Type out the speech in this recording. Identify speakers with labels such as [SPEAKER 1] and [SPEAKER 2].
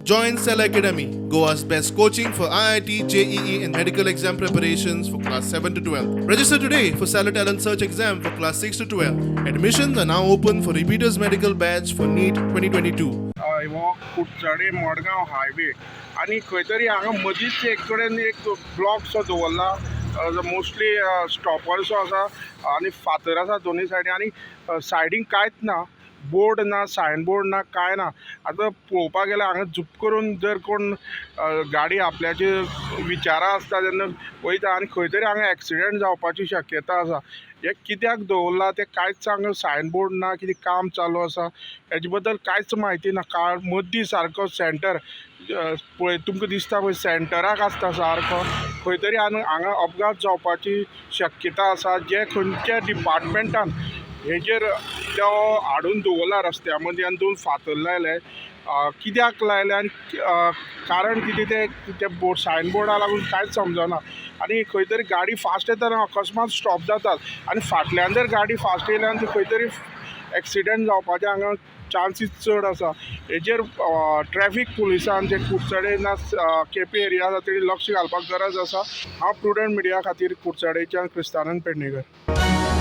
[SPEAKER 1] Join Cell Academy, Goa's best coaching for IIT, JEE, and medical exam preparations for class 7 to 12. Register today for Cellar Talent Search exam for class 6 to 12. Admissions are now open for repeaters medical batch for NEET 2022.
[SPEAKER 2] हो कुडचडे Madgaon highway आनी खंय तरी हांगा मदींच एक कडेन एक block so दवरला, मोस्टली स्टॉपर सो आसा आनी फातर आसा दोनूय सायडीन आनी सायडीन कांयच ना, बोर्ड ना, सायन बोर्ड ना, कांय ना. आतां पळोवपाक गेल्यार हांगा झूप करून जर कोण गाडी आपल्याचे विचारा आसता तेन्ना वयता आनी खंय तरी हांगा एक्सिडेंट जावपाची शक्यता आसा. हें कित्याक दवरलां तें कांयच हांगा सायन बोर्ड ना, कितें काम चालू आसा हेजे बद्दल कांयच म्हायती ना. काळ मदीं सारको सेंटर पळय, तुमकां दिसता पळय, सेंटराक आसता सारको. खंय तरी हांगा अपघात जावपाची शक्यता आसा. जे खंयच्या डिपार्टमेंटान हेजेर तो हाडून दवरला रस्त्या मदीं आनी दोन फातर लायले, कित्याक लायले आनी कारण कितें तें त्या बोर्ड सायन बोर्डा लागून कांयच समजना. आनी खंय तरी गाडी फास्ट येतना अकस्मात स्टॉप जातात आनी फाटल्यान जर गाडी फास्ट येयल्यान आनी खंय तरी एक्सिडेंट जावपाचे हांगा चान्सीस चड आसा. हेजेर ट्रॅफीक पुलिसान जे कुडचडे ना केपे एरिया आसा तेणी लक्ष घालपाक गरज आसा. हांव प्रुडंट मिडिया खातीर कुडचडेच्यान क्रिस्तानंद पेडणेकर.